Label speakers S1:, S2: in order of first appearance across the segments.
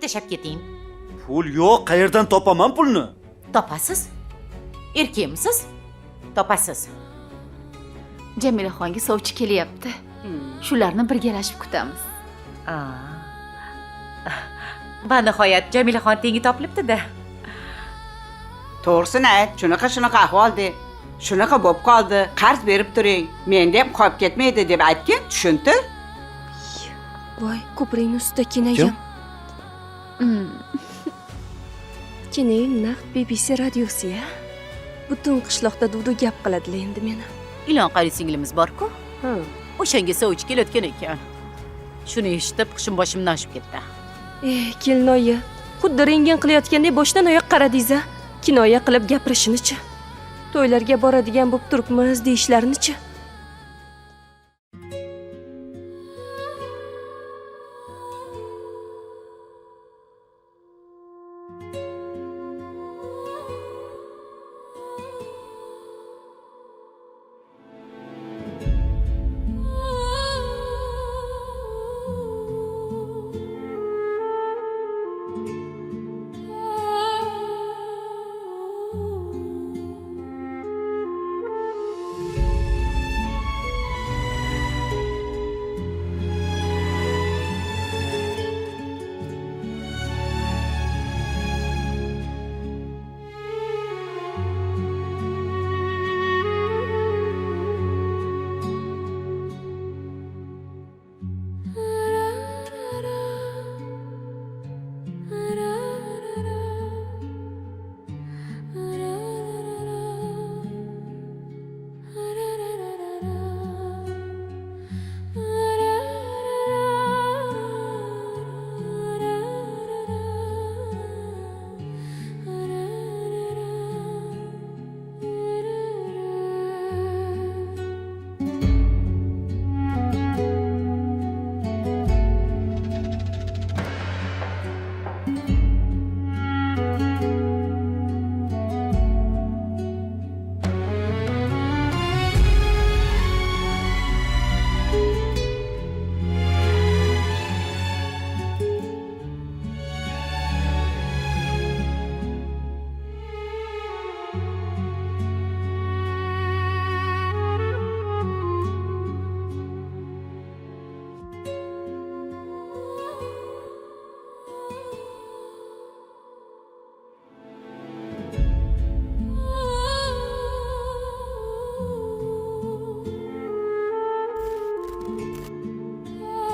S1: tashlab keting.
S2: Pul yo'q, qayerdan topaman pulni?
S1: Topasiz. Erkakmisiz? Topasiz.
S3: Jamilaxonga sovchi kelyapti. Shularni birgalashib kutamiz.
S1: Va nihoyat Jamilaxon tengi topilibdi-da.
S4: To'g'risini ayt, shunaqa shunaqa ahvol de. Shunaqa bo'lib qoldi, qarz berib turing. Menda ham qolib ketmaydi deb aytgin, tushuntir.
S5: Voy, ko'prikning ustida kenayim. Kenayim naq BBC radiosi-ya. Butun qishloqda duvdu gap qiladilar endi meni.
S1: Ilon qari singlimiz bor-ku. O'shanga sovchi kelayotgan ekan. Shuni eshitib, hushim boshimdan oshib ketdi.
S5: Kelinoyi, xuddi rentgen qilayotgandek boshdan oyoq qaradingiz-a? Kinoya qilib gapirishini-chi. To'ylarga boradigan bo'lib turibmiz deyishlarini-chi.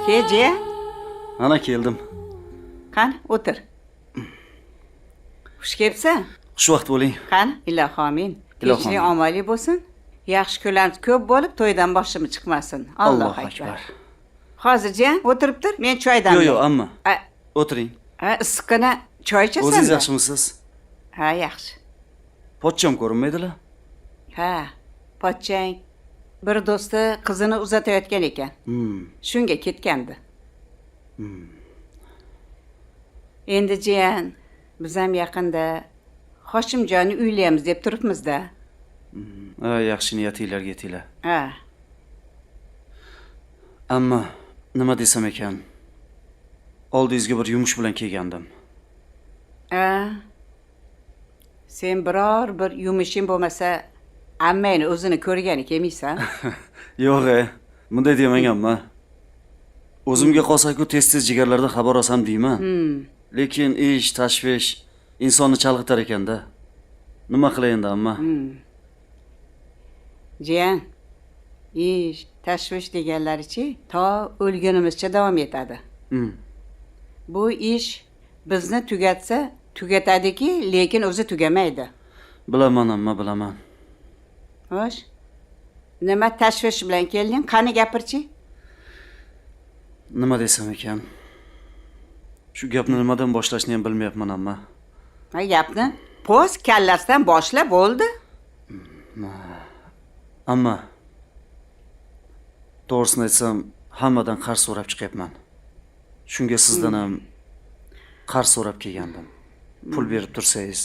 S4: Keje.
S2: Ana keldim.
S4: Qani, o'tir. Xush kelibsan.
S2: Xushvaqt bo'ling.
S4: Qani, ilohi amin. Tinchlik omonlik bo'lsin. Yaxshi kunlarimiz ko'p bo'lib, to'ydan boshimiz chiqmasin. Allohu akbar. Hozir jiyan o'tirib tur, men choy damlayman.
S2: Yo'q, yo'q, amma. O'tiring.
S4: Ha, issiqqina choy ichasan.
S2: O'zingiz yaxshimisiz?
S4: Ha, yaxshi.
S2: Pochcham ko'rinmaydilar.
S4: Ha, pochchang bir do'sti qizini uzatayotgan ekan. Shunga ketgandi. Endi jiyan, biz ham yaqinda Hoshimjonni uylaymiz deb turibmiz-da.
S2: Ha, yaxshi niyatinglarga yetinglar.
S4: Ha.
S2: Ammo nima desam ekan? Oldingizga bir yumush bilan kelgandim.
S4: Ha. Sen biror bir yumushing bo'lmasa, ammangni o'zini ko'rgani kelmaysan?
S2: Yo'q, bunday demaganman. O'zimga qolsa-ku tez-tez jigarlarda xabar olsam deyman. Lekin ish, tashvish insonni chalg'itar ekanda. Nima qilay endi amma?
S4: Jiyan, ish, tashvish deganlarichi to o'lgunimizcha davom etadi. Bu ish bizni tugatsa, tugatadiki, lekin o'zi tugamaydi.
S2: Bilaman amma, bilaman.
S4: Xo'sh. Nima tashvish bilan kelding? Qani gapirchi?
S2: Nima desam ekan? Shu gapni nimadan boshlashni ham bilmayapman amma.
S4: Ha, gapni post kallasidan boshla bo'ldi.
S2: Amma to'g'risini aytsam, hammadan qarz so'rab chiqyapman. Shunga sizdan ham qarz so'rab kelgandim. Pul berib tursangiz.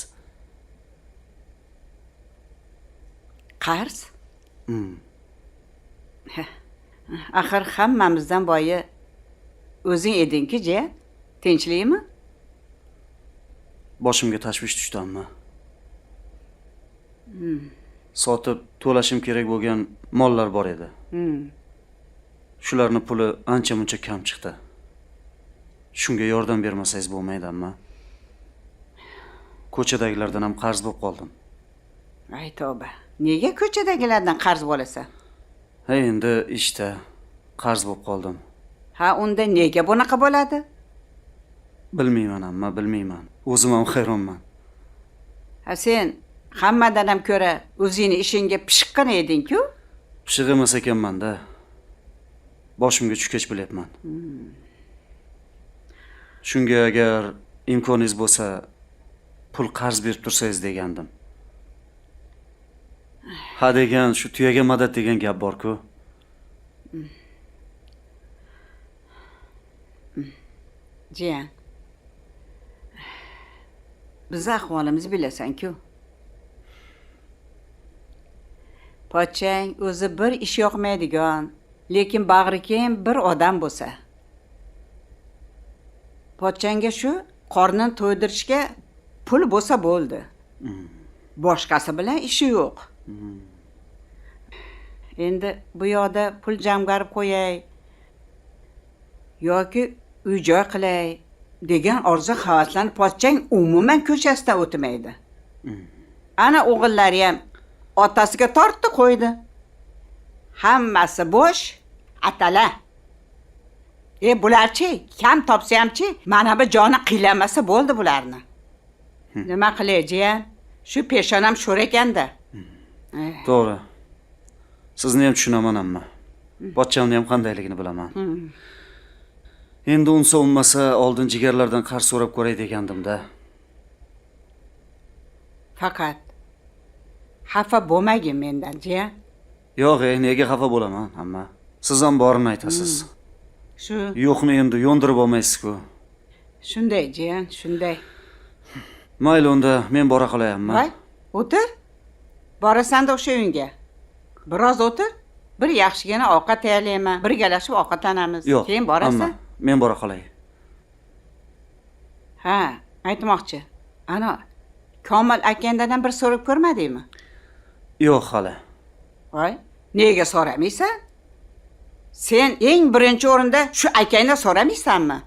S4: Qarz? Axir hammamizdan boyi o'zing eding-ku, jiyan. Tinchlikmi?
S2: Boshimga tashvish tushdi amma. Sotib to'lashim kerak bo'lgan mollar bor edi. Shularni puli ancha-muncha kam chiqdi. Shunga yordam bermasangiz bo'lmaydi amma. Ko'chadagilardan ham qarz bo'lib qoldim.
S4: Ay tavba. Nega ko'chadagilardan qarz bo'lasan?
S2: Ha, endi ishda qarz bo'lib qoldim.
S4: Ha, unda nega bunaqa bo'ladi?
S2: Bilmayman amma, bilmayman. O'zim ham hayronman.
S4: Ha, sen hammadan ham ko'ra o'zingni ishingga pishiqqina eding-ku.
S2: Pishiq emas ekanman-da. Boshimga tushgach bilyapman. Shunga agar imkoningiz bo'lsa, pul qarz berib tursangiz degandim. Ha degan, shu tuyaga madad degan gap bor-ku.
S4: Jiyan. Biz ahvolimizni bilasan-ku. Pochchang o'zi bir ish yoqmaydigan, lekin bag'ri keng bir odam bo'lsa. Pochchangga shu qornini to'ydirishga pul bo'lsa bo'ldi. Boshqasi bilan ishi yo'q. Endi bu yoqda pul jamg'arib qo'yay yoki uy-joy qilay degan orzu havaslarni pochchang umuman ko'chasidan o'tmaydi. Ana o'g'illari ham otasiga tortdi qo'ydi. Hammasi bo'sh, atala. Bularchi kam topsa hamchi, mana bu joni qiylamasa bo'ldi bularni. Nima qilay jiyan? Shu peshonam sho'r ekanda.
S2: To'g'ri. Sizni ham tushunaman amma. Pochchamni ham qandayligini bilaman. Endi unsa unmasa oldin jigarlardan qarz so'rab ko'ray degandim-da.
S4: Faqat xafa bo'lmagin mendan, jiyan.
S2: Yo'q, nega xafa bo'laman amma? Siz ham borini aytasiz.
S4: Shu
S2: yo'qni endi yo'ndirib olmaysiz-ku.
S4: Shunday, jiyan, shunday.
S2: Mayli unda men bora qolayapman.
S4: Voy, o'tir. Borasan-da o'sha uyingga. Biroz o'tir. Bir yaxshigina ovqat tayyorlayman. Birgalashib ovqatlanamiz. Keyin borasan.
S2: Men bora qolay.
S4: Ha, aytmoqchi. Ana Komil akandan ham bir so'rab ko'rmadingmi?
S2: Yo'q hali.
S4: Voy, nega so'ramaysan? Sen eng birinchi o'rinda shu akangdan so'ramaysanmi?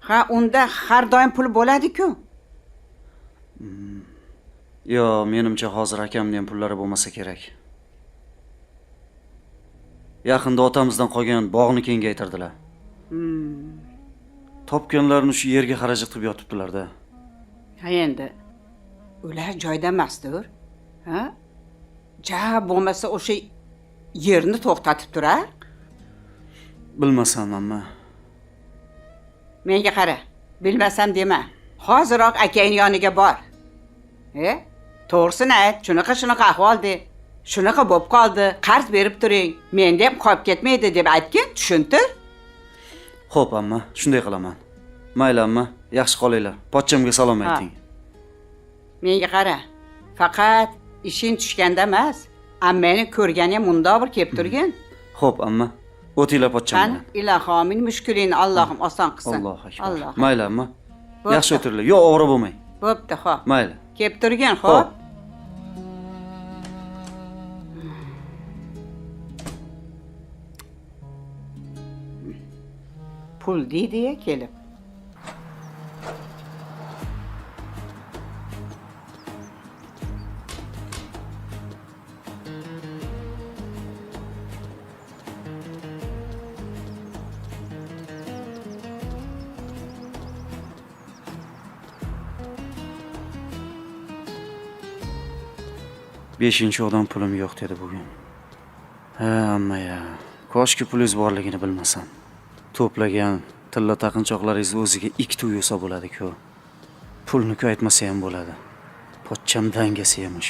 S4: Ha, unda har doim pul bo'ladi-ku.
S2: Yo, menimcha hozir akamning ham pullari bo'lmasa kerak. Yaqinda otamizdan qolgan bog'ni kengaytirdilar. Topganlarini shu yerga xarajat qilib yotibdilar-da.
S4: Ha, endi ular joyda emasdir. Ha? Ja bo'lmasa o'sha yerni to'xtatib turar.
S2: Bilmasam amma.
S4: Menga qara, bilmasam dema. Hoziroq akangning yoniga bor. To'g'risini ayt, shunaqa ahvol de. Shunaqa bo'lib qoldi, qarz berib turing. Menda ham qolib ketmaydi deb aytgin, tushuntir.
S2: Xo'p, amma, shunday qilaman. Mayli amma, yaxshi qolinglar. Pochchamga salom ayting.
S4: Menga qara. Faqat ishing tushganda emas, ammani ko'rgani ham mundoq bir kelib turgin.
S2: Xo'p, amma, o'tinglar pochcham bilan.
S4: Ilohi amin, mushkulingni Allohim oson qilsin.
S2: Allohu akbar. Mayli amma. Yaxshi o'tiringlar. Yo'q, ovora bo'lmang.
S4: Bo'pti, xo'p.
S2: Mayli.
S4: Kelib turgin, xo'p. Pul deydi-ya kelib.
S2: Beshinchi odam pulim yo'q dedi bugun. Ha, amma ya. Koshki pulingiz borligini bilmasam. To'plagan tilla taqinchoqlaringiz o'ziga ikkita uy olsa bo'ladi-ku. Pulni-ku aytmasa ham bo'ladi. Pochcham dangasa emish.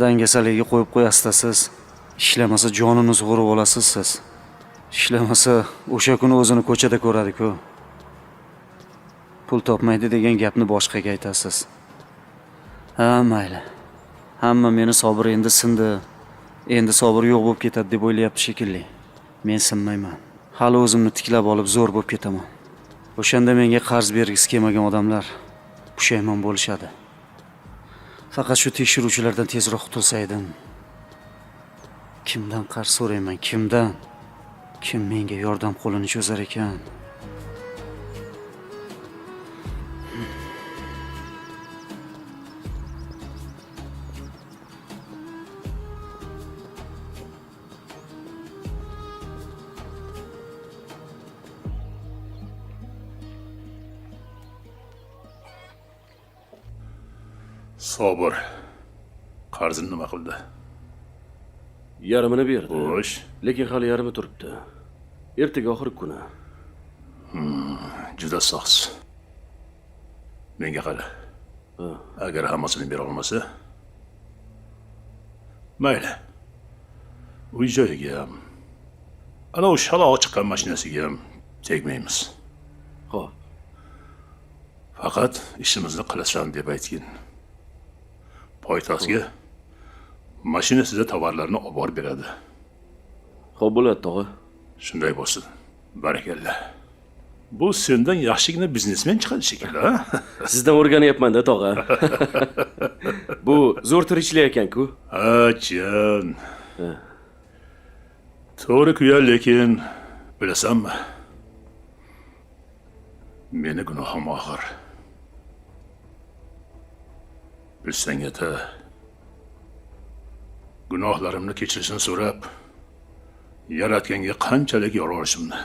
S2: Dangasaligiga qo'yib qo'yasiz siz. Ishlamasa jonini sug'urib olasiz siz. Ishlamasa o'sha kuni o'zini ko'chada ko'radi-ku. Pul topmaydi degan gapni boshqaga aytasiz. Ha, mayli. Hamma meni sabr endi sindi. Endi sabr yo'q bo'lib ketadi deb o'ylayapti shekilli. Men sinmayman. Hali o'zimni tiklab olib zo'r bo'lib ketaman. O'shanda menga qarz bergisi kelmagan odamlar pushaymon bo'lishadi. Faqat shu tekshiruvchilardan tezroq qutulsaydim. Kimdan qarz so'rayman, kimdan? Kim menga yordam qo'lini cho'zar ekan?
S6: Sobir qarzini nima qildi?
S7: Yarmini berdi.
S6: Xo'sh,
S7: lekin hali yarmi turibdi. Ertaga oxirgi kuni.
S6: Juda soz. Menga qara. Agar hammasini bera olmasa, mayli. Uy joyiga ham, ana u shalog'i chiqqan mashinasiga ham tegmaymiz.
S7: Xo'p.
S6: Faqat ishimizni qilasan deb aytgin. Poytaxtga mashinasida tovarlarni olib borib beradi.
S7: Xo'p bo'ladi, tog'a.
S6: Shunday bo'lsin. Barakalla. Bu sendan yaxshigina biznesmen chiqadi shekilli, ha?
S7: Sizdan o'rganyapman-da, tog'a. Bu zo'r tirikchilik ekan-ku.
S6: Ha, jon. To'g'ri kuya, lekin bilasanmi? Meni gunohim og'ir. Bilsang ata, gunohlarimni kechirishini so'rab, Yaratganga qanchalik yolvorishimni.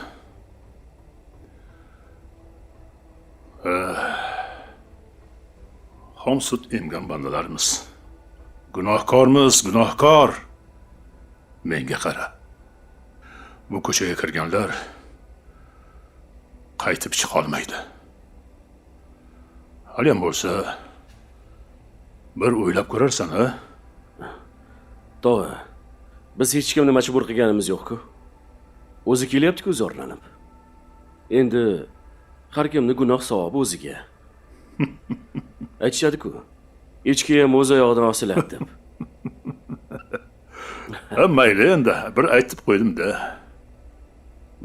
S6: Xom sut emgan bandalarimiz. Gunohkormiz, gunohkor. Menga qara. Bu ko'chaga kirganlar qaytib chiqa olmaydi. Haliyam bo'lsa bir o'ylab ko'rarsan, ha?
S7: Tog'a, biz hech kimni majbur qilganimiz yo'q-ku. O'zi kelyapti-ku zorlanib. Endi har kimni gunoh savobi o'ziga. Aytishadi-ku, echki ham o'z oyog'idan osiladi deb.
S6: Ha, mayli endi, bir aytib qo'ydim-da.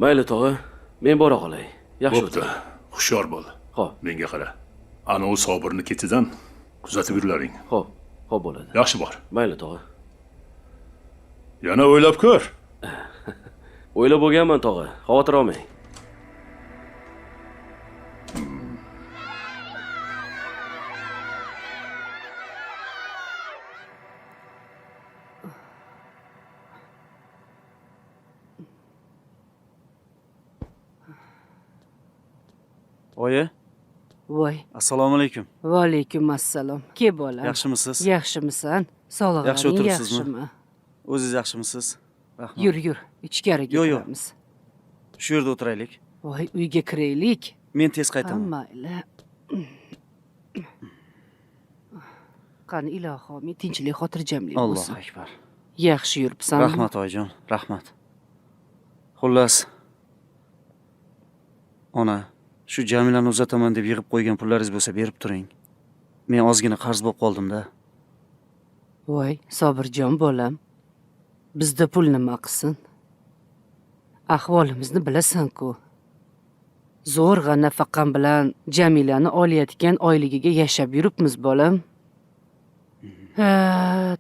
S7: Mayli tog'a, men bora qolay. Yaxshi
S6: bo'pti. Hushyor bo'l.
S7: Xo'p.
S6: Menga qara. Ana u Sobirni ketidan kuzatib yurlaring.
S7: Xo'p, xo'p bo'ladi.
S6: Yaxshi bor.
S7: Mayli tog'a.
S6: Yana o'ylab ko'r.
S7: O'ylab bo'lganman tog'a, xavotir olmang.
S2: Oyi.
S8: Voy.
S2: Assalomu alaykum.
S8: Va alaykum assalom. Ke bolam.
S2: Yaxshimisiz?
S8: Yaxshimisan? Sog'lig'ing
S2: yaxshi o'tiribsizmi?
S8: Yaxshimi?
S2: O'zingiz yaxshimisiz? Rahmat.
S8: Yur, yur, ichkariga kiramiz.
S2: Shu yerda o'tiraylik.
S8: Voy, uyga kiraylik.
S2: Men tez qaytaman.
S8: Mayli. Qani ilohim, tinchlik, xotirjamlik bo'lsin.
S2: Allohu akbar.
S8: Yaxshi yuribsanmi?
S2: Rahmat oyijon, rahmat. Xullas, ona, shu Jamilani uzataman deb yig'ib qo'ygan pullaringiz bo'lsa berib turing. Men ozgina qarz bo'lib qoldim-da.
S8: Voy, Sobirjon bolam. Bizda pul nima qilsin? Ahvolimizni bilasan-ku. Zo'rg'a nafaqam bilan Jamilani olayotgan oyligiga yashab yuribmiz bolam. Ha,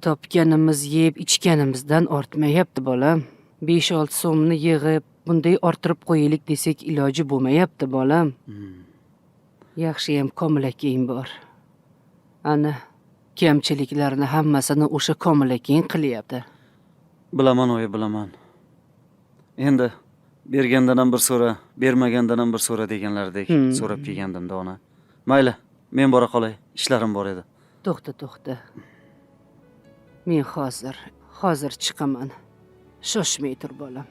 S8: topganimiz yeb ichganimizdan ortmayapti bolam. 5-6 so'mni yig'ib bunday orttirib qo'yaylik desak iloji bo'lmayapti bolam. Yaxshiyam Komil akang bor. Ana kamchiliklarni hammasini o'sha Komil akang qilyapti.
S2: Bilaman oyi, bilaman. Endi bergandan ham bir so'ra, bermagandan ham bir so'ra deganlaridek so'rab kelgandim-da ona. Mayli, men bora qolay, ishlarim bor edi.
S8: To'xta, to'xta. Men hozir chiqaman. Shoshmay tur bolam.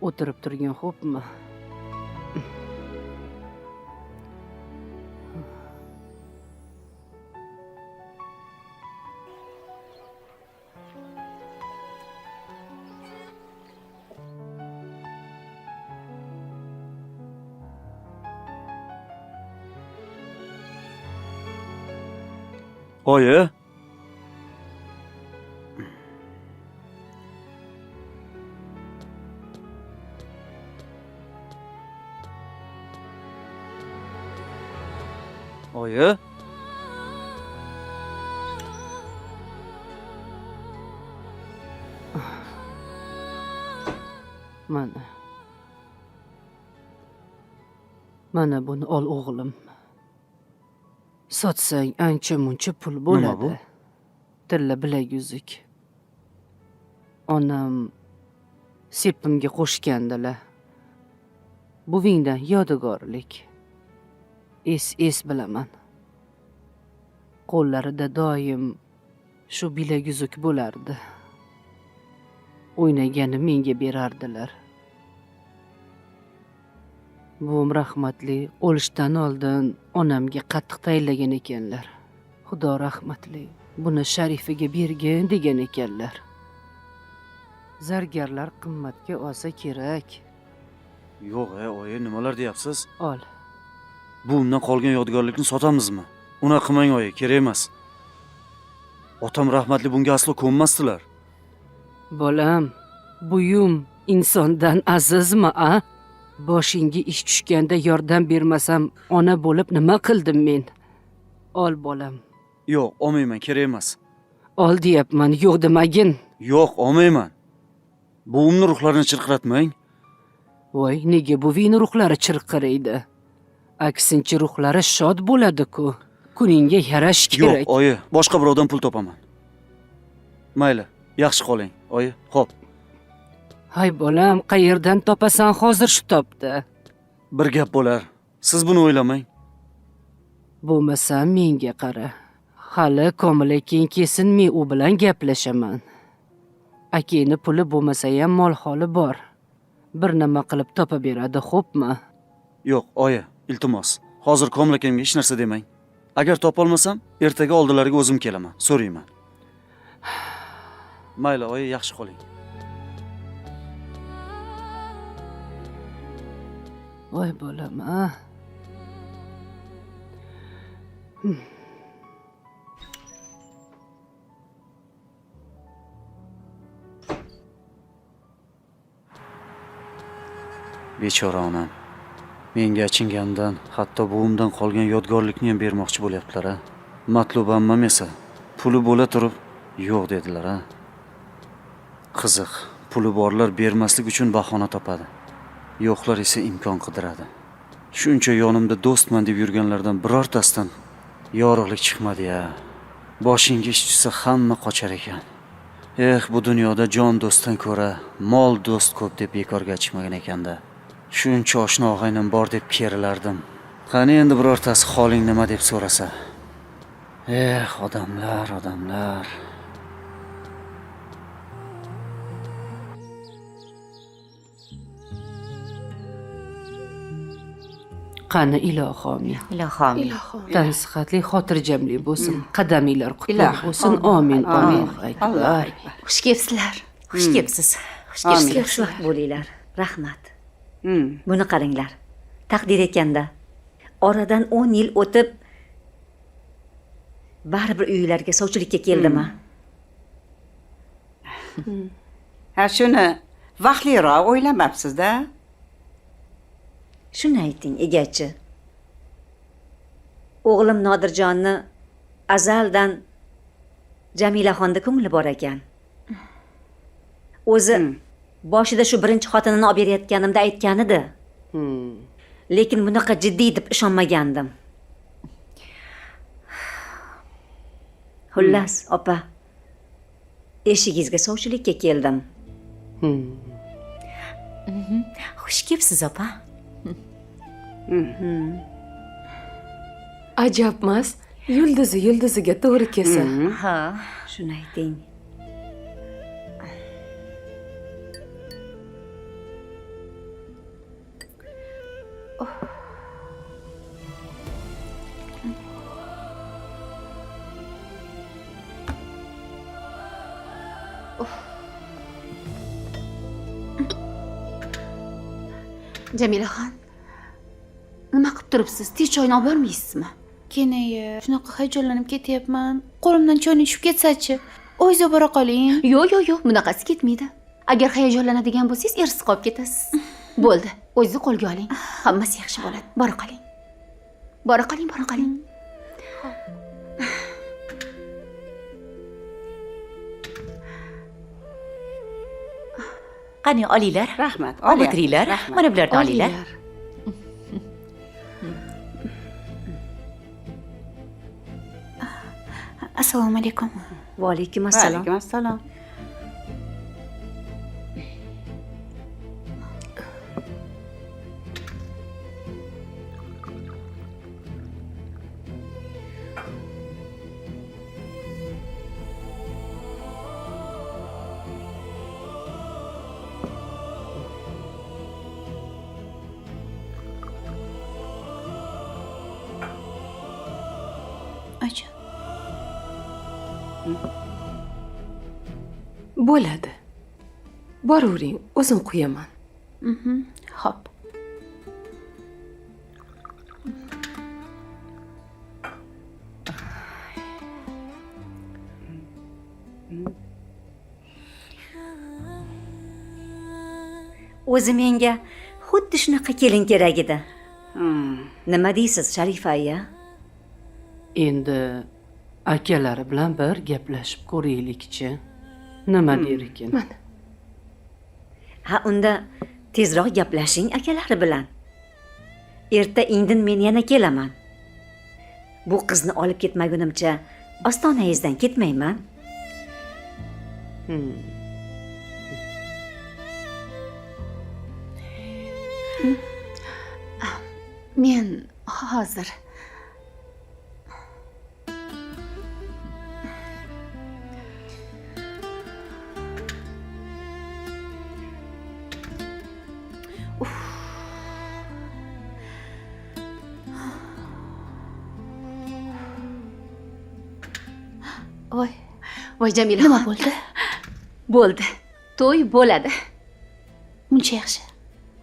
S8: O'tirib turgin, xo'pmi?
S2: Oyi. Oyi.
S8: Mana. Mana buni ol o'g'lim. Sotsang ancha-muncha pul bo'ladi.
S2: Nima bu?
S8: Tilla bilaguzuk. Onam sepimga qo'shgandilar. Buvingdan yodgorlik. Es bilaman. Qo'llarida doim shu bilaguzuk bo'lardi. O'ynagani menga berardilar. Buvim rahmatli o'lishdan oldin onamga qattiq tayinlagan ekanlar. Xudo rahmatli, buni Sharifiga bergin degan ekanlar. Zargarlar qimmatga olsa kerak.
S2: Yo'q, oyi, nimalar deyapsiz?
S8: Ol.
S2: Buvimdan qolgan yodgorlikni sotamizmi? Unaqa qilmang oyi, kerak emas. Otam rahmatli bunga aslo ko'nmasdilar.
S8: Bolam, buyum insondan azizmi, a? Boshingga ish tushganda yordam bermasam, ona bo'lib nima qildim men? Ol bolam.
S2: Yo'q, olmayman, kerak emas.
S8: Ol deyapman, yo'q demagin.
S2: Yo'q, olmayman. Buvimni ruhlarini chirqiratmang.
S8: Voy, nega buvingni ruhlari chirqiraydi? Aksincha ruhlari shod bo'ladi-ku. Kuningga yarash kerak.
S2: Yo'q, oyi, boshqa birovdan pul topaman. Mayli, yaxshi qoling, oyi. Xo'p.
S8: Hay bolam, qayerdan topasan hozir shu topda?
S2: Bir gap bo'lar. Siz buni o'ylamang.
S8: Bo'lmasa menga qara. Hali Komil akang kelsin, men u bilan gaplashaman. Akangni puli bo'lmasa ham mol holi bor. Bir nima qilib topa beradi, xo'pmi?
S2: Yo'q, oyi, iltimos. Hozir Komil akamga hech narsa demang. Agar topolmasam, ertaga oldilariga o'zim kelaman, so'rayman. Mayli, oyi, yaxshi qoling.
S8: Voy bolam, a?
S2: Bechora onam. Menga achingandan, hatto buvimdan qolgan yodgorlikni ham bermoqchi bo'lyaptilar, a? Matluba ammam esa puli bo'la turib yo'q dedilar, a? Qiziq, puli borlar bermaslik uchun bahona topadi. Yo'qlar esa imkon qidiradi. Shuncha yonimda do'stman deb yurganlardan birortasidan yorug'lik chiqmadi-ya. Boshingga ish tushsa hamma qochar ekan. Eh, bu dunyoda jon do'stdan ko'ra mol do'st ko'p deb bekorga aytishmagan ekanda. Shuncha oshna og'aynim bor deb kerilardim. Qani endi birortasi holing nima deb so'rasa. Eh, odamlar, odamlar.
S8: Qani ilohi omin.
S1: Ilohi omin.
S8: Tan sihatli, xotirjamlik bo'lsin. Qadaminglar qutlug' bo'lsin. Amin. Allohu akbar.
S3: Xush kelibsizlar.
S1: Xush kelibsiz. Xush kelibsizlar. Xushvaqt bo'linglar. Rahmat. Buni qaranglar. Taqdir ekanda. Oradan 10 yil o'tib baribir uylarga sovchilikka keldim.
S4: Ha, shuni vaqtliroq o'ylamabsiz-da.
S1: Shuni ayting, egachi. O'g'lim Nodirjonni azaldan Jamilaxonda ko'ngli bor ekan. O'zi boshida shu birinchi xotinini olib berayotganimda aytgan edi. Lekin bunaqa jiddiy deb ishonmagandim. Xullas, opa, eshigingizga sovchilikka keldim. Xush kelibsiz, opa.
S9: Ajabmas, yulduzi yulduziga to'g'ri kelsa.
S1: Ha, shuni ayting.
S3: Jamilaxon, nima qilib turibsiz? Tez choyni olib bormaysizmi?
S10: Kenayi, shunaqa hayajonlanib ketyapman. Qo'limdan choyni tushib ketsa-chi? O'zingiz olib bora qoling.
S3: Yo'q, yo'q, yo'q, bunaqasi ketmaydi. Agar hayajonlanadigan bo'lsangiz, ersiz qolib ketasiz. Bo'ldi, o'zingizni qo'lga oling. Hammasi yaxshi bo'ladi. Bora qoling. Bora qoling, bora qoling.
S11: Qani olinglar.
S4: Rahmat.
S11: Olib o'tiringlar. Mana bularni olinglar.
S10: Assalomu alaykum.
S1: Va alaykum assalom.
S4: Va alaykum assalom.
S9: Bo'ladi. Boravering, o'zim quyaman.
S10: Xo'p.
S1: O'zi menga xuddi shunaqa kelin kerak edi. Nima deysiz, Sharifa aya?
S8: Endi akalari bilan bir gaplashib ko'raylikchi. Nima der ekan?
S9: Mana.
S1: Ha, unda tezroq gaplashing akalari bilan. Erta indin men yana kelaman. Bu qizni olib ketmagunimcha ostonangizdan ketmayman.
S3: Men hozir. Voy, voy Jamila.
S10: Nima bo'ldi?
S3: Bo'ldi. To'y bo'ladi.
S10: Muncha yaxshi.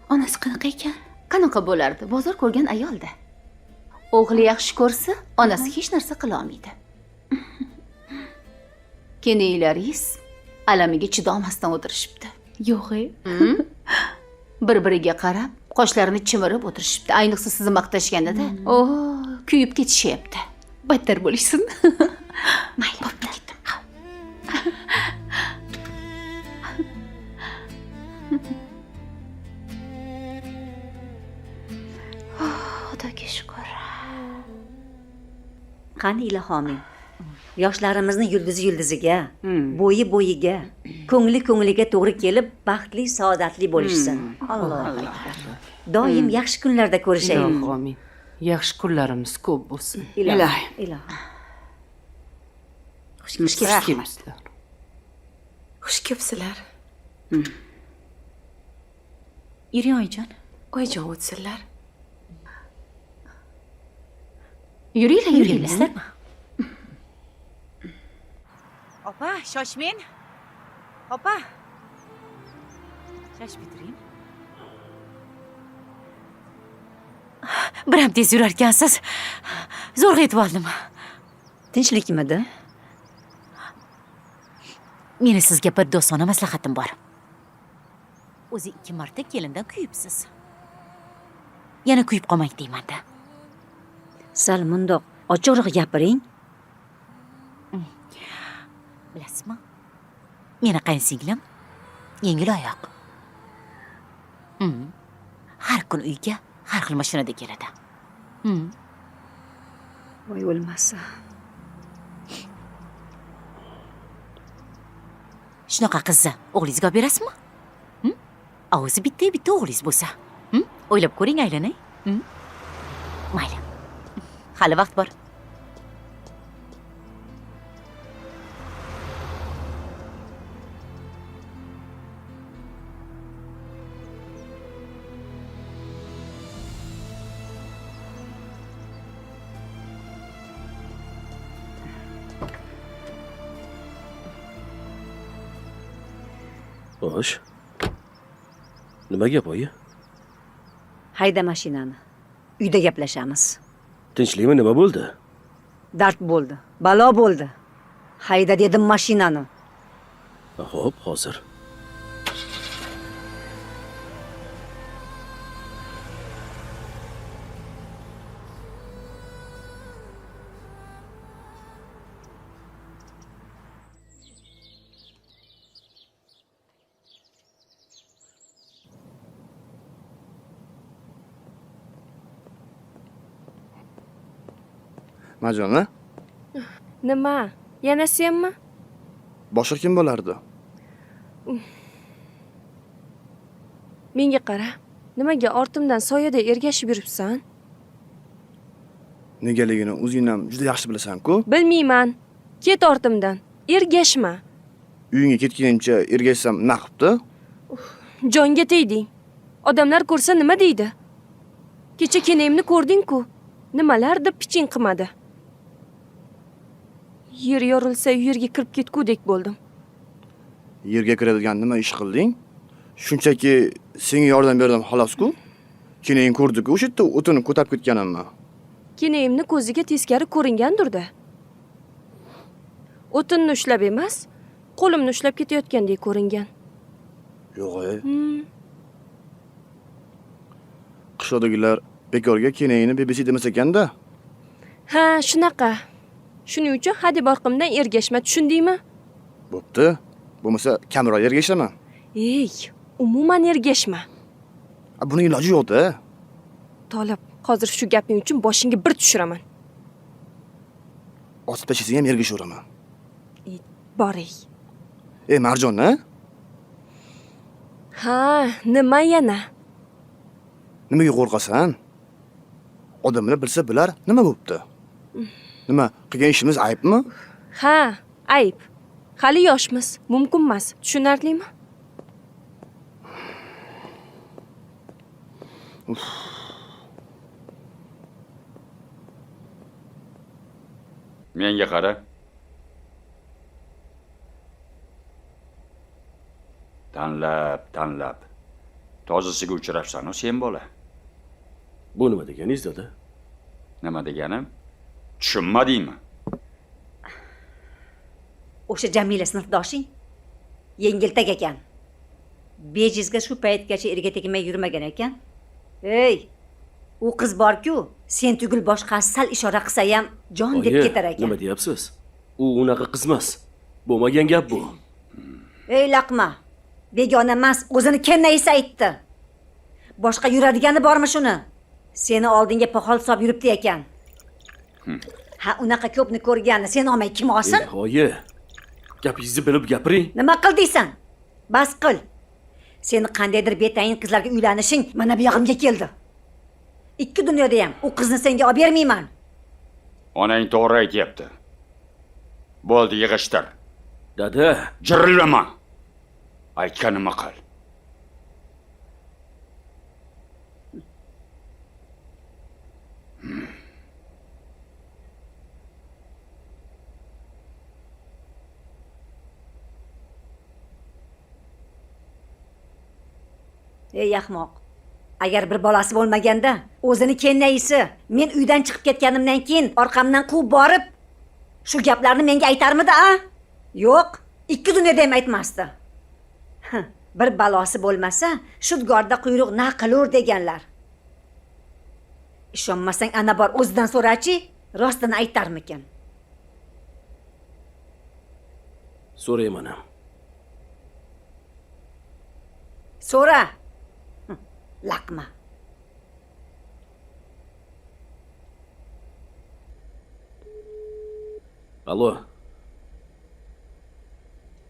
S10: Onasi qanaqa ekan?
S3: Qanaqa bo'lardi? Bozor ko'rgan ayolda. O'g'li yaxshi ko'rsa, onasi hech narsa qila olmaydi. Keniylaringiz alamiga chidomasdan o'tirishibdi.
S10: Yo'q-e.
S3: Bir-biriga qarab, qoshlarini chimirib o'tirishibdi. Ayniqsa sizni maqtashganida, oh, kuyib ketishyapti.
S10: Battar bo'lishsin.
S3: Mayli, bo'pti, ketdim.
S10: Xudoga shukr.
S1: Qani ilahoming. Yoshlarimizni yulduzi yulduziga, bo'yi bo'yiga, ko'ngli ko'ngliga to'g'ri kelib, baxtli, saodatli bo'lishsin. Allohu akbar. Doim yaxshi kunlarda ko'rishaylik.
S8: Ilohi amin. Yaxshi kunlarimiz ko'p bo'lsin.
S1: Ilohi. Ilohi.
S8: Xush kelibsizlar.
S9: Xush kelibsizlar.
S11: Yuring oyijon.
S9: Oyijon o'tsinlar.
S3: Yuringlar, yuringlar.
S11: Opa, shoshmang. Opa. Shoshmay turing. Biram tez yurarkansiz. Zo'rg'a yetib oldim.
S1: Tinchlikmidi?
S11: Meni sizga bir do'stona maslahatim bor. O'zi 2 marta kelindan kuyibsiz. Yana kuyib qolmang deyman-da.
S1: Sal mundoq ochiqroq gapiring.
S11: Bilasizmi? Meni qayinsinglim yengil oyoq. Har kun uyga har xil mashinada keladi.
S1: Voy o'lmasa.
S11: Shunaqa qizni o'g'lingizga berasizmi? Og'zi bitta-bitta o'g'lingiz bo'lsa. O'ylab ko'ring, aylanay. Mayli. Hali vaqt bor.
S7: Xo'sh. Nima gap oyi?
S1: Hayda mashinani. Uyda gaplashamiz.
S7: Tinchlikmi, nima bo'ldi?
S1: Dard bo'ldi, balo bo'ldi. Hayda dedim mashinani.
S7: Xo'p, hozir.
S12: Marjona?
S5: Nima? Yana senmi?
S12: Boshqa kim bo'lardi?
S5: Menga qara. Nimaga ortimdan soyada ergashib yuribsan?
S12: Negaligini o'zing ham juda yaxshi bilasan-ku.
S5: Bilmayman. Ket ortimdan. Ergashma.
S12: Uyingga ketgunimcha ergashsam nima qilibdi?
S5: Jonga tegding. Odamlar ko'rsa nima deydi? Kecha kenayimni ko'rding-ku. Nimalar deb piching qilmadi. Yer yorilsa yerga kirib ketgudek bo'ldim.
S12: Yerga kiradigan nima ish qilding? Shunchaki senga yordam berdim xolos-ku. Kenaying ko'rdi-ku, o'sha yerda o'tini ko'tarib ketganimni.
S5: Kenayimni ko'ziga teskari ko'ringandir-da. O'tinni ushlab emas, qo'limni ushlab ketayotgandek ko'ringan.
S12: Yo'q-e. Qishloqdagilar bekorga kenayini BBC demas ekan-da.
S5: Ha, shunaqa. Shuning uchun hadeb orqamdan ergashma, tushundingmi?
S12: Bo'pti. Bo'lmasa kamroq ergashaman.
S5: Ey, umuman ergashma.
S12: Buning iloji yo'q-da.
S5: Tolib, hozir shu gaping uchun boshingga bir tushiraman.
S12: Otib tashlasang ham ergashaveraman.
S5: Bor ey.
S12: Ey, Marjona?
S5: Ha, nima yana?
S12: Nimaga qo'rqasan? Odamlar bilsa bilar, nima bo'pti? Nima, qilgan ishimiz aybmi?
S5: Ha, ayb. Hali yoshmiz, mumkin emas. Tushunarlimi?
S13: Menga qara. Tanlab, tanlab. Tozasiga uchrabsan-u sen bola.
S7: Bu nima deganingiz, dada?
S13: Nima deganim? Tushunmadingmi?
S1: O'sha Jamila sinfdoshing yengiltak ekan. Bejizga shu paytgacha erga tegmay yurmagan ekan. Ey, u qiz bor-ku, sen tugul boshqasi sal ishora qilsa ham jon deb ketar ekan.
S7: Nima deyapsiz? U unaqa qiz emas. Bo'lmagan gap bu.
S1: Ey laqma. Begona emas, o'zini kennayisi aytdi. Boshqa yuradigani bormi shuni? Seni oldinga poxol solib yuribdi ekan. Ha, unaqa ko'pni ko'rganni sen olmay kim olsin?
S7: Oyi, gapingizni bilib gapiring.
S1: Nima qil deysan? Bas qil. Seni qandaydir betayin qizlarga uylanishing mana bu yog'imga keldi. Ikki dunyoda ham u qizni senga olib bermayman.
S13: Onang to'g'ri aytyapti. Bo'ldi, yig'ishtir.
S7: Dada,
S13: jirillama. Aytganimni qil.
S1: Ey ahmoq. Agar bir bolasi bo'lmaganda, o'zini kennayisi men uydan chiqib ketganimdan keyin orqamdan quvib borib, shu gaplarni menga aytarmidi, a? Yo'q, ikki dunyoda ham aytmasdi. Bir balosi bo'lmasa, shudgorda quyruq na qilur deganlar. Ishonmasang ana bor o'zidan so'rachi, rostini aytarmikan?
S7: So'rayman ham.
S1: So'ra. Laqma.
S7: Alo.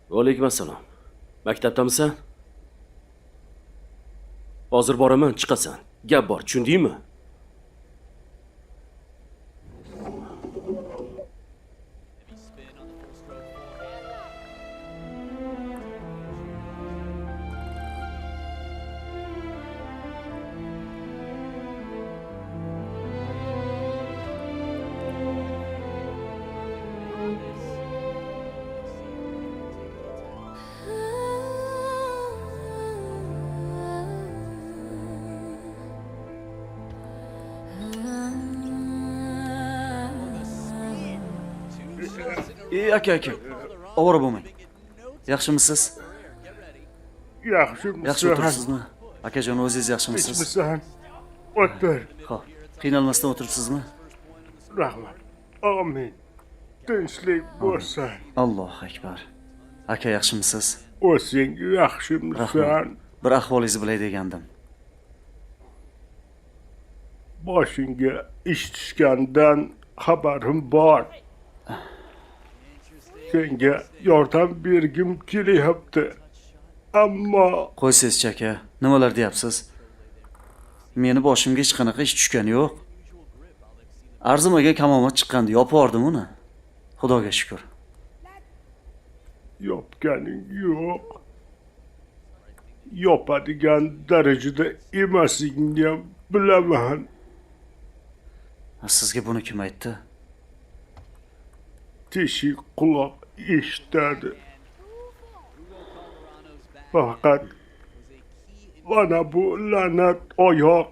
S7: Va alaykum assalom. Maktabdamisan? Hozir boraman, chiqasan. Gap bor, tushundingmi?
S2: Ey aka, aka. Ovora bo'lmang. Yaxshimisiz?
S6: Yaxshimisan?
S2: Yaxshi o'tiribsizmi? Akajon, o'zingiz yaxshimisiz?
S6: Tinchmisan? O'tir.
S2: Xo'p, qiynalmasdan o'tiribsizmi?
S6: Rahmat. Amin. Tinchlik bo'lsin.
S2: Allohu akbar. Aka, yaxshimisiz?
S6: O'zing yaxshimisan?
S2: Rahmat. Bir ahvolingizni bilay degandim.
S6: Boshingga ish tushgandan Xabarim bor. Senga yordam bergim kelyapti. Ammo
S2: Qo'ysangizchi aka, nimalar deyapsiz? Meni boshimga hech qanaqa ish tushgani yo'q. Arzimaga kamomad chiqqandi, yopib yubordim uni. Xudoga shukr.
S6: Yopganing yo'q. Yopadigan darajada emasligingni ham bilaman.
S2: Sizga buni kim aytdi?
S6: Teshik quloq eshitadi. Faqat mana bu la'nat oyoq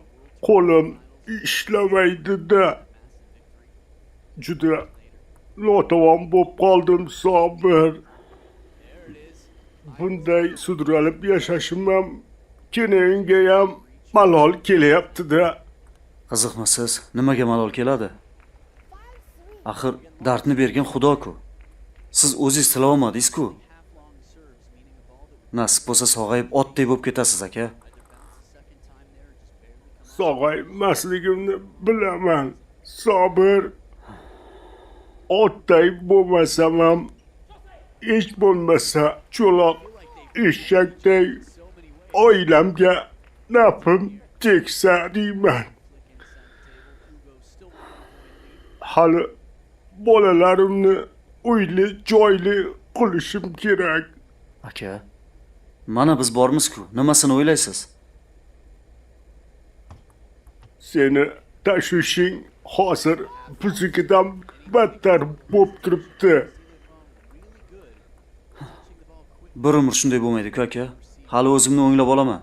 S6: qo'lim ishlamaydi-da. Juda notavon bo'lib qoldim, Sobir. Bunday sudralib yashashim ham kelinga ham malol kelyapti-da.
S2: Qiziqmisiz? Nimaga malol keladi? Axir dardni bergan Xudo-ku. Siz o'zingiz tilab olmadingiz-ku. Nasib bo'lsa sog'ayib otdek bo'lib ketasiz aka.
S6: Sog'aymasligimni bilaman, Sobir. Otday bo'lmasam ham hech bo'lmasa cho'loq eshakday oilamga nafim tegsa deyman. Hali bolalarimni uyli joyli qilishim kerak.
S2: Aka, mana biz bormiz-ku, nimasini o'ylaysiz?
S6: Seni tashvishing hozir biznikidan battar bo'lib turibdi.
S2: Bir umr shunday bo'lmaydi-ku aka. Hali o'zimni o'nglab olaman.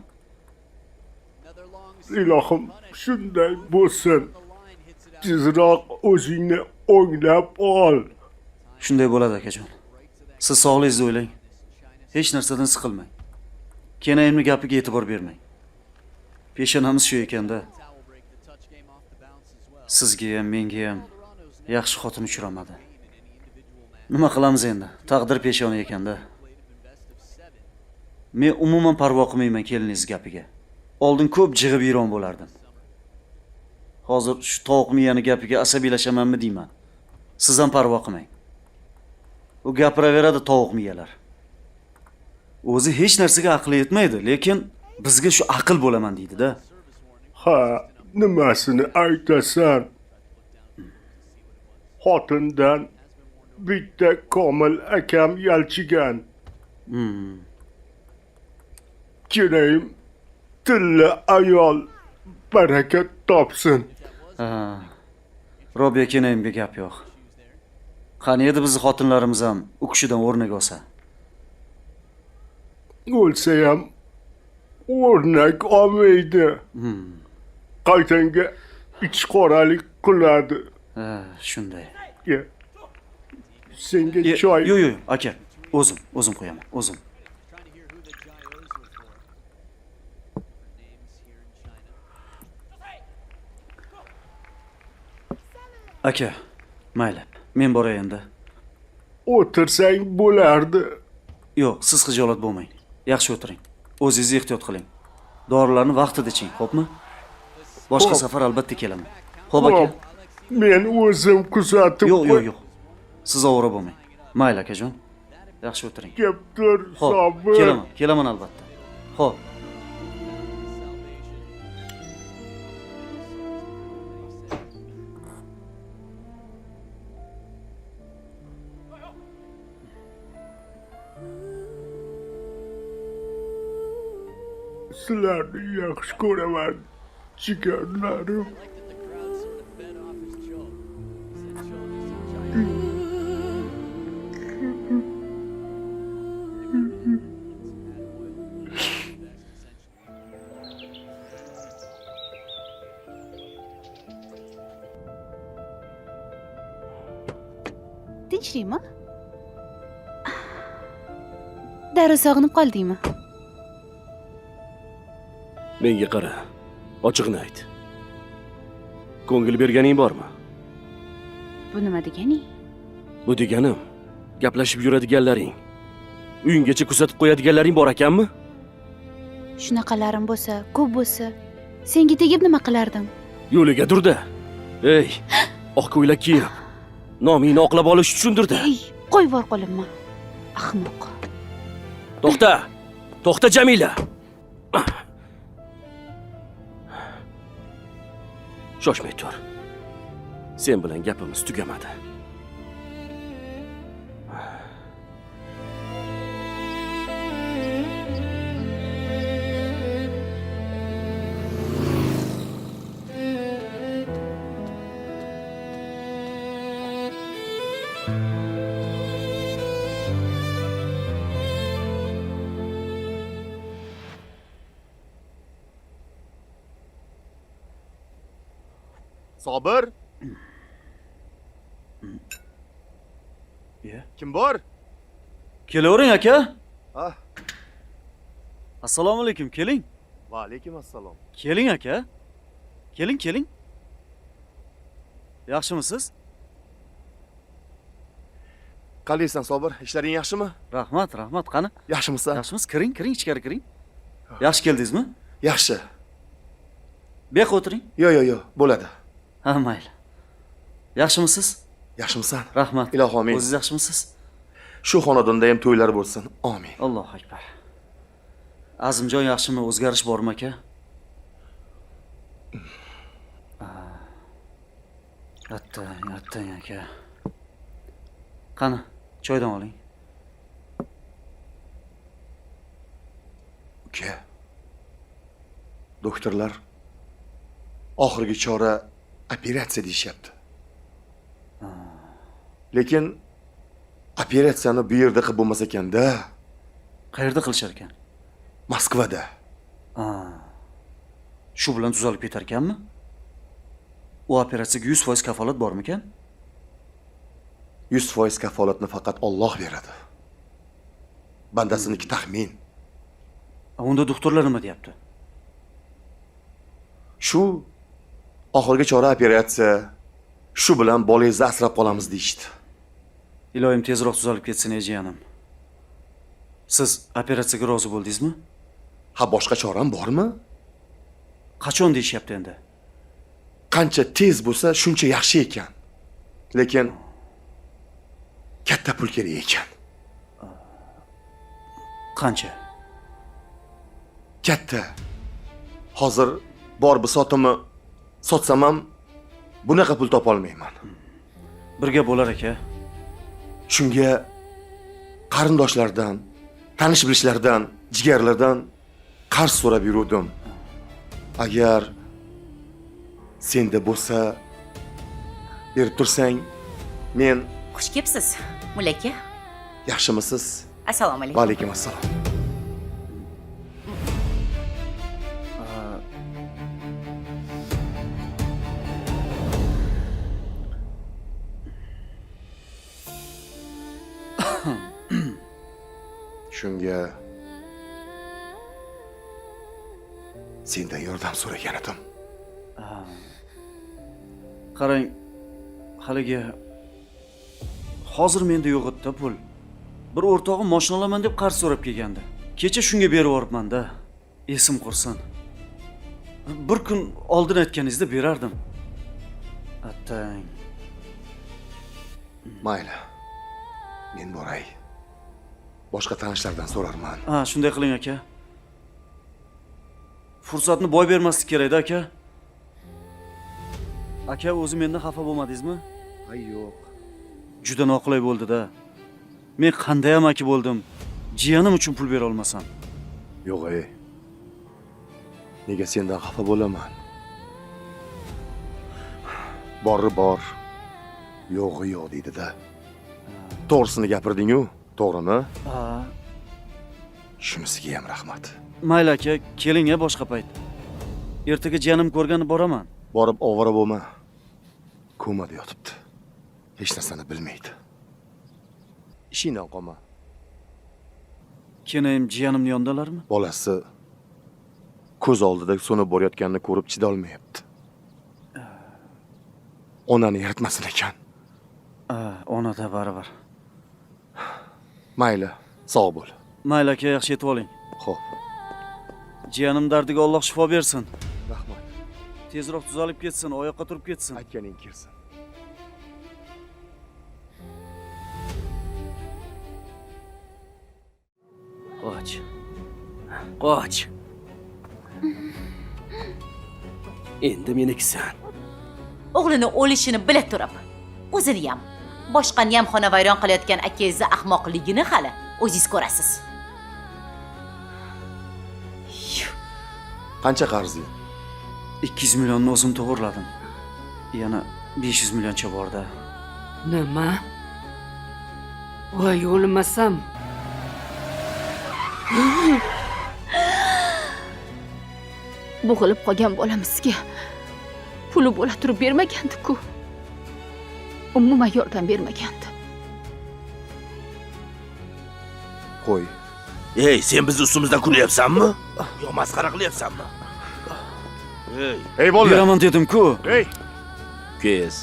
S6: Ilohim shunday bo'lsin. Tezroq o'zingni o'nglab ol.
S2: Shunday bo'ladi akajon. Siz sog'ligingizni o'ylang. Hech narsadan siqilmang. Kenayimni gapiga e'tibor bermang. Peshonamiz shu ekanda. Sizga ham, menga ham yaxshi xotin uchramadi. Nima qilamiz endi? Taqdir peshona ekanda. Men umuman parvo qilmayman keliningiz gapiga. Oldin ko'p jig'ib yron bo'lardim. Hozir shu tovuq miyani gapiga asabiylashamanmi deyman. Siz ham parvo qilmang. U gapiraveradi tovuq miyalar. O'zi hech narsaga aqli yetmaydi, lekin bizga shu aql bo'laman deydi-da.
S6: Ha, nimasini aytasan? Xotindan bitta Komil akam yalchigan. Kelayim tilla ayol baraka topsin.
S2: Ha. Robiya kenayimga gap yo'q. Qani edi bizni xotinlarimiz ham u kishidan o'rnak olsa.
S6: O'lsa ham o'rnak olmaydi. Qaytanga ichqoralik qiladi.
S2: Ha, shunday.
S6: Senga choy.
S2: Yo'q, yo'q, aka, o'zim qo'yaman, o'zim. Aka, mayli, men boray endi.
S6: O'tirsang bo'lardi.
S2: Yo'q, siz xijolat bo'lmang. Yaxshi o'tiring. O'zingizni ehtiyot qiling. Dorilarni vaqtida iching, xo'pmi? Boshqa safar albatta kelaman. Xo'p aka.
S6: Men o'zim kuzatib.
S2: Yo'q, yo'q, yo'q. Siz ovora bo'lmang. Mayli akajon. Yaxshi o'tiring.
S6: Keptir, Sobir.
S2: Kelaman, kelaman albatta. Xo'p.
S6: Sizlarni yaxshi ko'raman, jigarlarim.
S10: Tinchlikmi? Darrov sog'inib qoldingmi?
S7: Menga qara, ochiqni ayt. Ko'ngil berganing bormi?
S10: Bu nima deganing?
S7: Bu deganim, gaplashib yuradiganlaring, uyinggacha kuzatib qo'yadiganlaring bor ekanmi?
S10: Shunaqalarim bo'lsa, ko'p bo'lsa, senga tegib nima qilardim?
S7: Yo'liga durda. Ey, Oq ko'ylak kiyib, nomingni oqlab olish uchundir-da.
S3: Ey, qo'yib yubor qo'limni. Ahmoq.
S7: To'xta. To'xta Jamila. Shoshmay tur. Sen bilan gapimiz tugamadi.
S12: Sobir. Kim bor?
S2: Kelavering aka.
S12: Ha.
S2: Assalomu alaykum, keling.
S12: Va alaykum assalom.
S2: Keling aka. Keling, keling. Yaxshimisiz?
S12: Qalaysan Sobir? Ishlaring yaxshimi?
S2: Rahmat, rahmat. Qani?
S12: Yaxshimisan?
S2: Yaxshimiz. Kiring, kiring, ichkari kiring. Yaxshi keldingizmi?
S12: Yaxshi.
S2: Bu yoqqa o'tiring.
S12: Yo'q, yo'q, yo'q, bo'ladi.
S2: Ha, mayli. Yaxshimisiz?
S12: Yaxshimisan?
S2: Rahmat.
S12: Ilohi amin.
S2: O'zingiz yaxshimisiz?
S12: Shu xonadonda ham to'ylar bo'lsin. Amin.
S2: Allohu akbar. Azimjon yaxshimi? O'zgarish bormi aka? Attang, attang aka. Qani, choydan oling.
S12: Uka. Doktorlar oxirgi chora operatsiya deyishyapti. Lekin operatsiyani bu yerda qilib bo'lmas ekanda.
S2: Qayerda qilishar ekan?
S12: Moskvada.
S2: Shu bilan tuzalib ketar ekanmi? U operatsiyaga 100% kafolat bormikan?
S12: 100% kafolatni faqat Alloh beradi. Bandasiniki taxmin.
S2: Unda doktorlar nima deyapti?
S12: Shu oxirgi chora operatsiya, shu bilan bolangizni asrab qolamiz deyishdi.
S2: Iloyim tezroq tuzalib ketsin, ey jiyanim. Siz operatsiyaga rozi bo'ldingizmi?
S12: Ha, boshqa choram bormi?
S2: Qachon deyishyapti endi?
S12: Qancha tez bo'lsa, shuncha yaxshi ekan. Lekin katta pul kerak ekan.
S2: Qancha?
S12: Katta. Hozir bor bisotimni sotsam ham bunaqa pul topa olmayman.
S2: Birga bo'lar aka.
S12: Shunga qarindoshlardan, tanish bilishlardan, jigarlardan qarz so'rab yurdim. Agar senda bo'lsa berib tursang, men...
S11: Xush kelibsiz, mulla aka.
S12: Yaxshimisiz?
S11: Assalomu alaykum.
S12: Va alaykum assalom. Shunga sendan yordam so'ragan edim.
S2: Qarang, haligi hozir menda yo'q edi pul. Bir o'rtog'im mashina olaman deb qarz so'rab kelgandi. Kecha shunga berib yuboribman-da. Esim qursin. Bir kun oldin aytganingizda berardim. Attang.
S12: Mayli. Men boray. Boshqa tanishlardan so'rarman.
S2: Ha, shunday qiling aka. Fursatni boy bermaslik kerak-da aka. Aka, o'zi mendan xafa bo'lmadingizmi?
S12: Ay, yo'q.
S2: Juda noqulay bo'ldi-da. Men qanday amaki bo'ldim? Jiyanim uchun pul bera olmasam.
S12: Yo'q, ey. Nega sendan xafa bo'laman? Bori bor, yo'g'i yo'q deydi-da. To'g'risini gapirding-u, to'g'rimi?
S2: Ha.
S12: Shunisiga ham rahmat.
S2: Mayli aka, keling-a boshqa payt. Ertaga jiyanim ko'rgani boraman.
S12: Borib ovora bo'lma. Komada yotibdi. Hech narsani bilmaydi. Ishingdan qolma.
S2: Keyin jiyanimning yonidalarmi?
S12: Bolasi ko'z oldida so'nib borayotganini ko'rib chidolmayapti. Onani yaratmasin ekan.
S2: Onada baribir.
S12: Mayli, sog' bo'l.
S2: Mayli aka, yaxshi yetib oling.
S12: Xo'p.
S2: Jiyanim dardiga Alloh shifo bersin.
S12: Rahmat.
S2: Tezroq tuzalib ketsin, oyoqqa turib ketsin.
S12: Aytganing kelsin.
S7: Qoch. Qoch. Endi menikisan.
S11: O'g'lini o'lishini bila turib, o'zini ham, boshqani ham xonavayron qilayotgan akangizni ahmoqligini hali o'zingiz ko'rasiz.
S12: Qancha qarzli?
S2: 200 millionni o'zim to'g'irladim. Yana 500 millioncha borda.
S8: Nima? Voy, o'lmasam.
S3: Bo'g'ilib qolgan bolamizga puli bo'la turib bermagandi-ku. Umuman yordam bermagandi.
S12: Qo'y.
S14: Ey, sen bizni ustimizdan kulyapsanmi? Yo masxara qilyapsanmi? Ey,
S12: ey bolalar.
S2: Beraman dedim-ku.
S12: Ey.
S14: Kez.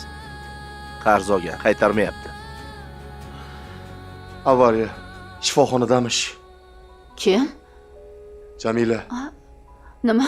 S14: Qarz olgan, qaytarmayapti.
S12: Avariya. Shifoxonadamish.
S3: Kim?
S12: Jamila.
S3: Nima?